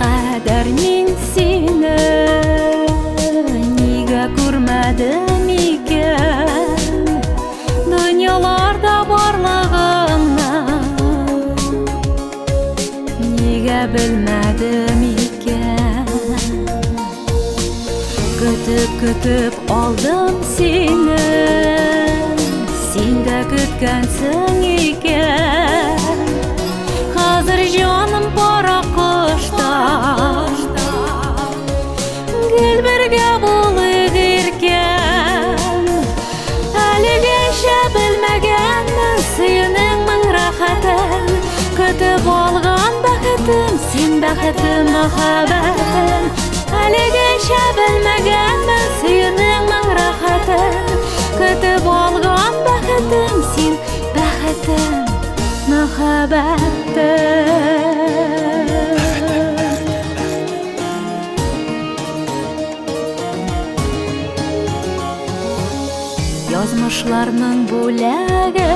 кадәр мин сине нигә күрмәдем икән? Дөньяларда барлыгыңны нигә белмәдем икән? Көтеп-көтеп алдым сине, син дә көткәнсең икән. Хәзер җаным пара кошта, гел бергә булыйк иркәм. Әлегәчә белмәгәнмен сөюнең мең рәхәтен, көтеп алган бәхетем, син бәхетем, мәхәббәтем. Әлегәчә белмәгәнмен сөюнең мең рәхәтен, көтеп алган бәхетем, син бәхетем, мәхәббәтем. Язмышларның бүләге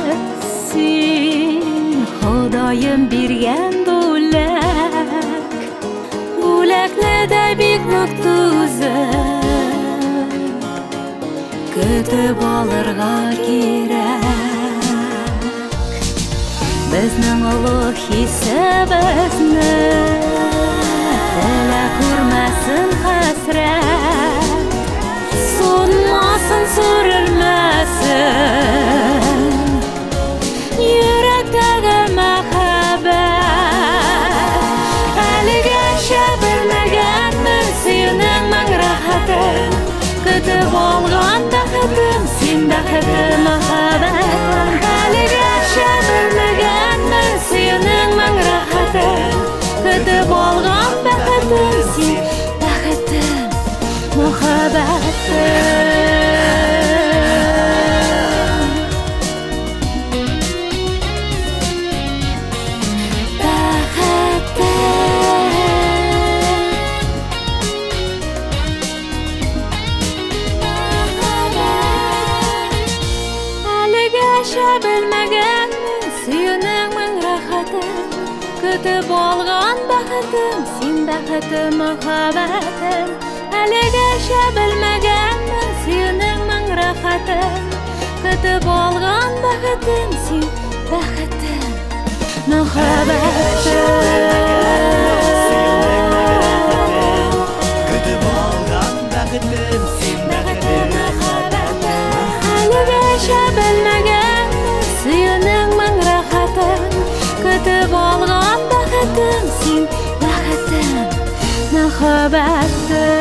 син, Ходаем биргән бүләк. Бүләкне дә бик нык түзеп, көтеп алырга кирәк. Безнең олы хисебезне телә күрмәсен хәсрәт. Суынмасын, сүрелмәсен йөрәктәге мәхәббәт. Әлегәчә белмәгәнмен сөюнең мең рәхәтен, көтеп алган бәхетем, син бәхетем, мәхәббәтем. Әлегәчә белмәгәнмен сөюнең мең рәхәтен, көтеп алган бәхетем, син бәхетем, мәхәббәтем. Әлегәчә белмәгәнмен сөюнең мең рәхәтен, көтеп алган бәхетем, син бәхетем, мәхәббәтем. Әлегәчә белмәгәнмен сөюнең мең рәхәтен, көтеп алган бәхетем, син бәхетем, мәхәббәтем. Көтеп алган бәхетем, син Бәхетем, бәхетем, мәхәббәтем. Әлегәчә белмәгәнмен сөюнең мең рәхәтен, көтеп алган бәхетем, син бәхетем, мәхәббәтем.